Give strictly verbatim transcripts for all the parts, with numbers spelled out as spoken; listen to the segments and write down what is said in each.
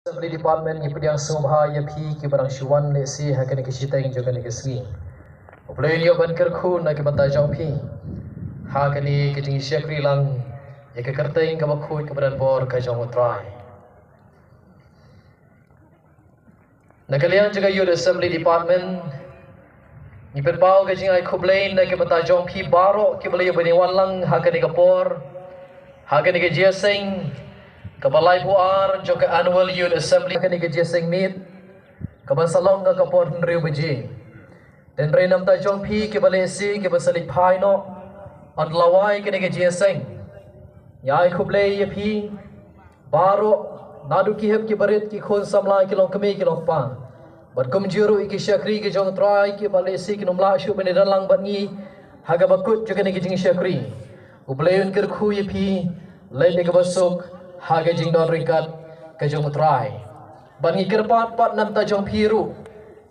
Assembly Department, ngi pdiang sngewbha ïa phi kiba dang shu wan lehse ha kane ka shiteng jong kane ka sngi. U Blei un ïoh ban kyrkhu na ki bynta jong phi ha kane ka jingshakri lang ïa ka kyrteng kaba khuid kaba donbor ka jong U Trai. Na ka liang jong ka Youth Assembly Department, ngi pynpaw ka jingai khublei na ka bynta jong phi baroh kiba la ïa bani wan lang ha kane ka por, ha kane ka jingïaseng kaba laiphew ar jong ka Annual Youth Assembly, ha kane ka jingïaseng miet kaba sa long ha ka por hynriew baje. Hynrei namta jong phi kiba lehse kiba sa leit phai noh, yn lawai kane ka jingïaseng. Ngi ai khublei ïa phi baroh, naduh ki hep ki barit, ki khun samla, ki longkmie ki longkpa, bad kumjuh ruh ïa ki shakri ki jong U Trai kiba lehse kin ym lah shuh ban ïadon lang bad ngi ha kaba kut jong kane ka jingshakri. U Blei un kyrkhu ïa phi lem ïa kaba suk ha ka jingdon ryngkat ka jong U Trai. Bad ngi kyrpad pat namta jong phi ruh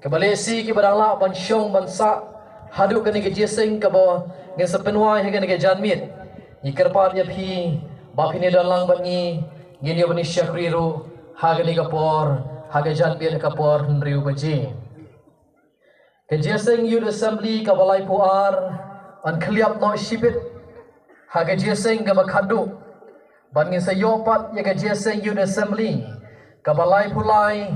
kiba lehse kiba dang lah ban shong ban sah haduh kane ka jingïaseng kaba ngin sa pynwai ha kane ka janmiet. Ngi kyrpad ïa phi ba phin ïadon lang bad ngi, ngin ïoh ban ïa shakri ruh ha kane ka por, ha ka janmiet, ha ka por hynriew baje. Ka jingïaseng Youth Assembly kaba laiphew ar yn khliap noh shibit ha ka jingïaseng kaba khatduh. Bad ngin sa ïoh pat ïa ka jingïaseng Youth Assembly kaba laiphew lai